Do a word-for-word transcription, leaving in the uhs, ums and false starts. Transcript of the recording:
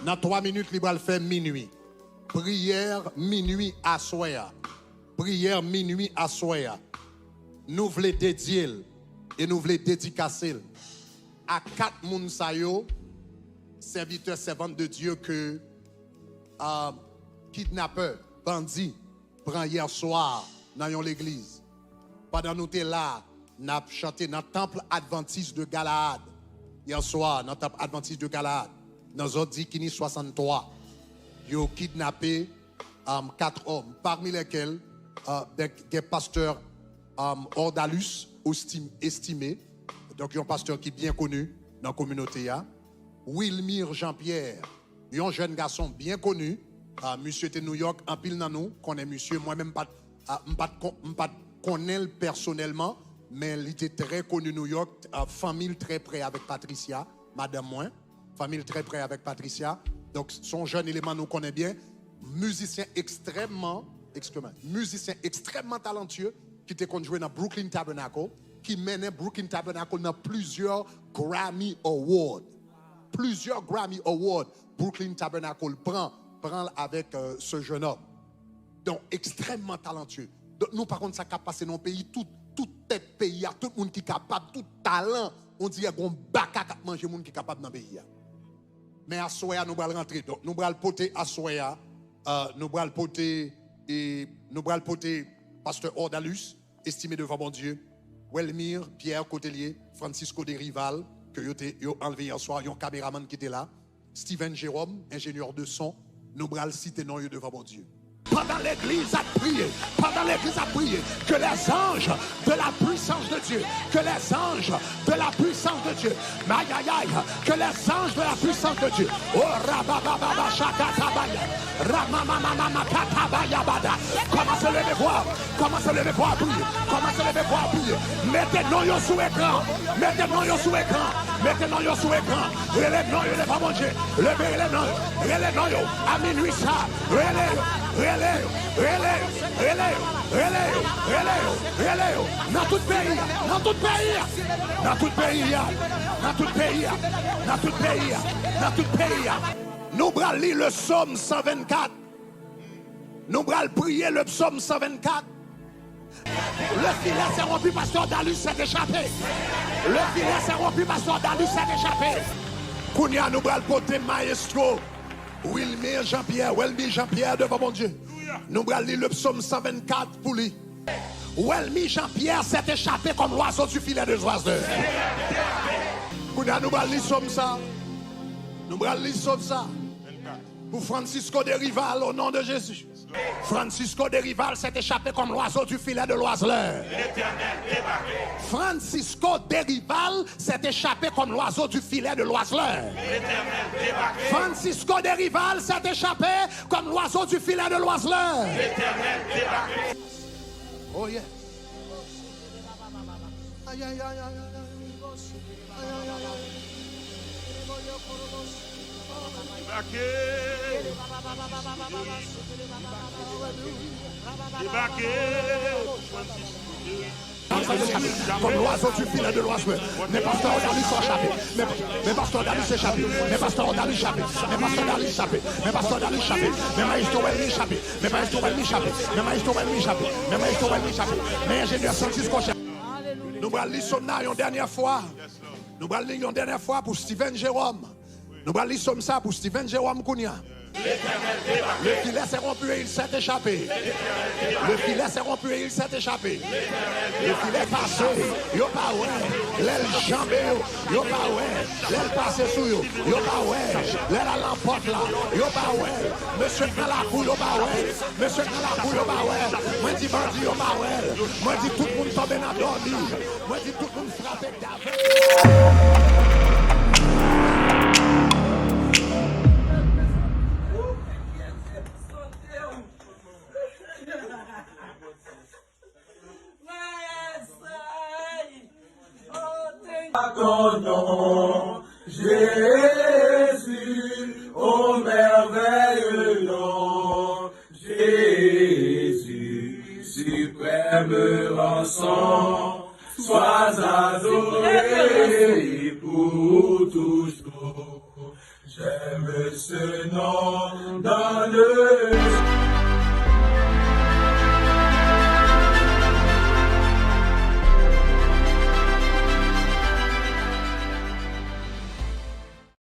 Nan twa minit, li pral fè minui. Priyè minui aswè a. Priyè minui aswè a. Nou vle dedye l e nou vle dedikase l a kat moun sa yo, sèvitè, sèvant de Dye ke, ah, kidnapè, bandi, pran yè swa nan yon legliz. Pandan nou te la, n ap chante nan Tanp Advantis de Galaad. Yè swa, nan Tanp Advantis de Galaad, nan zòn Dikini swasanntwa, yo kidnape, um, kat òm, parmi lesquels, uh, gen, gen pastè, um, Ordalus Estim-, Estimé, donk yon pastè ki byen koni nan kominote a, Wilmir Jean Pierre, yon jèn gason byen koni. Ah, misye te Nouyòk, anpil nan nou konnen misye. Mwen menm, m pa t, ah, m pa t kon-, m pa t konnen l pèsonèlman, men li te trè koni Nouyòk. Ah, fanmi l trè prè avèk Patricia, madanm mwen. Fanmi l trè prè avèk Patricia. Donk, se yon jèn eleman nou konnen byen. Mizisyen ekstrèmman, excuse me, mizisyen ekstrèmman talantye ki te konn jwe nan Brooklyn Tabernacle, ki mennen Brooklyn Tabernacle nan plizyè Grammy Award. Plizyè Grammy Award Brooklyn Tabernacle pran, pran l avèk, euh, ce jeune homme. Donk, ekstrèmman talantye. Donk, nou pa konn sa k ap pase nan yon peyi, tout, tout tèt peyi a, tout moun ki kapab, tout talan, on dirè gon baka k ap manje moun ki kapab nan peyi a. Men aswè a, nou pral rantre. Donk, nou pral pote aswè a, euh, nou pral pote, e, nou pral pote pastè Ordalus, Estimé devan Bondye, Welmir Pierre, kote l ye, Francisco Derival, ke yo te, yo anlve yè swa, yon kameramann ki te la, Steven Jérôme, enjenyè de son, nou pral site non yo devan Bondye. Pandan legliz ap priye, pandan legliz ap priye, que les anges de la puissance de Dieu, que les anges de la puissance de Dieu, aïe, aïe, aïe, que les anges de la puissance de Dieu, oh, rabababa, shakatabaya, ramamamamama, katabayabada, kòmanse leve vwa, kòmanse leve vwa, priye, kòmanse leve vwa, priye, mete non yo sou ekran, mete non yo sou ekran, mete non yo sou ekran, rele non yo devan Bondye, leve rele non yo, rele non yo, a minui sa, rele yo, rele yo, rele yo, rele yo, rele yo, rele yo, rele yo, nan tout peyi a, nan tout peyi a, nan tout peyi a, nan tout peyi a, nan tout peyi a, nan tout peyi a. Nou pral li le psaume cent vingt-quatre. Nou pral priye le psaume cent vingt-quatre. Le filet s'est rompu, pastè Ordalus s'est échappé. Le filet s'est rompu, pastè Ordalus s'est échappé. Kounye a, nou pral pote mayestwo Wilmir Jean Pierre, Welmir Jean Pierre devan Bondye. Nou pral li le psaume cent vingt-quatre pou li. Welmir Jean Pierre s'est échappé comme l'oiseau du filet de l'oiseleur. Kounye a, nou pral li psaume sa. Nou pral li psaume sa. Pou Francisco Derival, au nom de Jésus. Francisco Derival s'est échappé comme l'oiseau du filet de l'oiseleur. Francisco Derival s'est échappé comme l'oiseau du filet de l'oiseleur. Francisco Derival s'est échappé comme l'oiseau du filet de l'oiseleur. Oh yeah. Aïe, aïe, aïe, aïe, aïe, aïe. Aïe, aïe, aïe, aïe. Debake. Debake. Comme l'oiseau du filet de l'oiseleur. Men pastè Ordalus chape. Men, men pastè Ordalus chape. Men pastè Ordalus chape. Men pastè Ordalus chape. Men pastè Ordalus chape. Men maestro Welmir chape. Men maestro Welmir chape. Men maestro Welmir chape. Men maestro Welmir chape. Men enjenyè Francisco chape. Nou pral li psaume nan yon dènyè fwa. Nou pral li yon dènyè fwa pou Steven Jérôme. Nou pral li psaume sa pou Steven Jérôme kounye a. Le filet s'est rompu et il s'est échappé. Le filet s'est rompu et il s'est échappé. Le filet pase, yo pa wè. Lè l janbe yo, yo pa wè. Lè l pase sou yo, yo pa wè. Lè l al nan pòt la, yo pa wè. Mesye k nan lakou, yo pa wè. Mesye k nan lakou, yo pa wè. Mwen di bandi, yo pa wè l. Mwen di tout moun tonbe nan dòmi. Mwen di tout moun frape dave. Ton nom, Jésus, au merveilleux nom, Jésus, suprême rançon, sois adoré. J'aime ce nom dans le